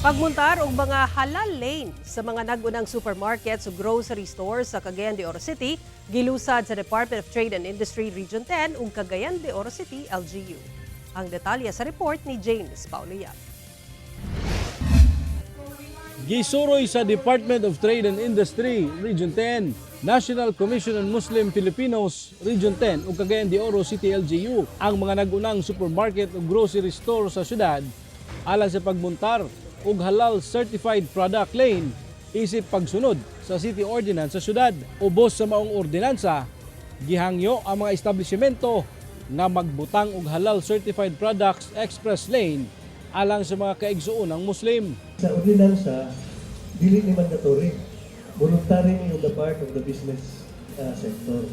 Pagmuntar og mga halal lane sa mga nag-unang supermarkets ug grocery stores sa Cagayan de Oro City, gilusad sa Department of Trade and Industry Region 10 ug Cagayan de Oro City LGU. Ang detalye sa report ni James Paulo Yap. Gisuroy sa Department of Trade and Industry Region 10, National Commission on Muslim Filipinos Region 10 ug Cagayan de Oro City LGU ang mga nag-unang supermarket ug grocery store sa syudad alang sa pagmuntar og halal certified product lane isip pagsunod sa city ordinance sa syudad. Ubos sa maong ordinansa, gihangyo ang mga establishmento nga magbutang og halal certified products express lane alang sa mga kaigsuonang Muslim. Sa ordinansa, dili ni mandatory. Voluntary ni on the part of the business sector.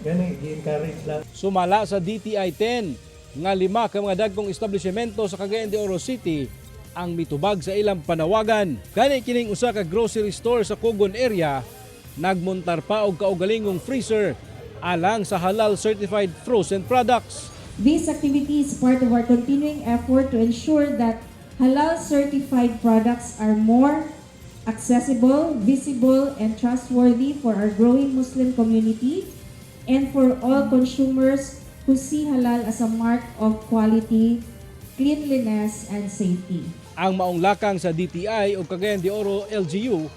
Gani, gi-encourage lang. Sumala sa DTI 10 nga lima ka mga dagkong establishmento sa Cagayan de Oro City ang mitubag sa ilang panawagan. Gani kining usa ka grocery store sa Cogon area, nagmontar pa og kaugalingong freezer alang sa halal certified frozen products. This activity is part of our continuing effort to ensure that halal certified products are more accessible, visible, and trustworthy for our growing Muslim community and for all consumers who see halal as a mark of quality, cleanliness, and safety. Ang maong lakang sa DTI ug Cagayan de Oro LGU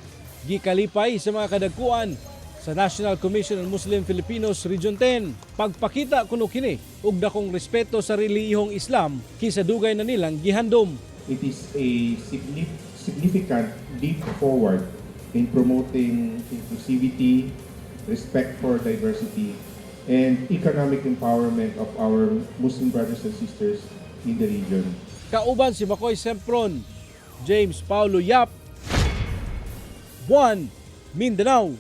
gikalipay sa mga kadagkuan sa National Commission on Muslim Filipinos Region 10. Pagpakita kuno kini og dakong respeto sa relihiyong Islam kinsa dugay na nilang gihandom. It is a significant leap forward in promoting inclusivity, respect for diversity, and economic empowerment of our Muslim brothers and sisters in the region. Kauban si Makoy Sempron, James Paulo Yap, 1 Mindanao.